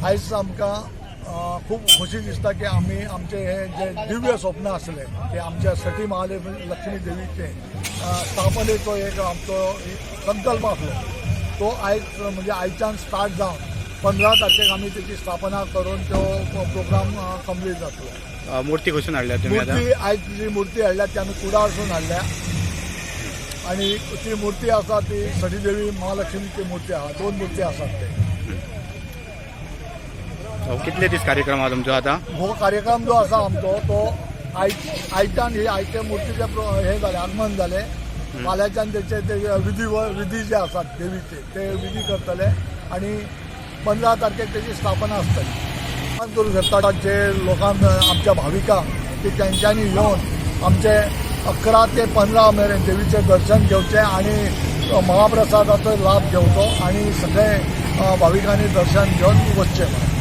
आयज आमकां खूब खोशी दिसता की आमी आमचे हे जे दिव्य स्वप्न आसलें की आमच्या सती महालक्ष्मी लक्ष्मी देवीचे स्थापनेचो एक आमचो संकल्प आसलो तो आयज म्हणजे आयच्यान स्टार्ट जावन 15 तारखेक आमी तेची स्थापना करून तो प्रोग्राम कंप्लीट जातलो. मूर्ती खंयसून हाडल्या तुम्ही आता? मूर्ती, आयज जी मूर्ती हाडल्या ती आमी कुडाळसून हाडल्या आणि ती मूर्ती आसा ती सतीदेवी महालक्ष्मीची मूर्ती आहा. दोन मूर्ती आसात ते. कितले दीस कार्यक्रम आहा तुमचो आता? हो कार्यक्रम जो आसा आमचो तो आयज आयच्यान ही आयचे मूर्तीचे हे जालें, आगमन जालें. फाल्यांच्यान तेचे ते विधी विधी जे आसात देवीचे ते विधी करतले आणि 15 तारखेक तेची स्थापना आसतली. करूं शकता जे लोकांक, आमच्या भाविकांक की तेंच्यांनी येवन आमचे 11 ते 15 मेरेन देवीचें दर्शन घेवचें आणि महाप्रसादाचो लाभ घेवचो आणि सगळे भाविकांनी दर्शन घेवन वचचें.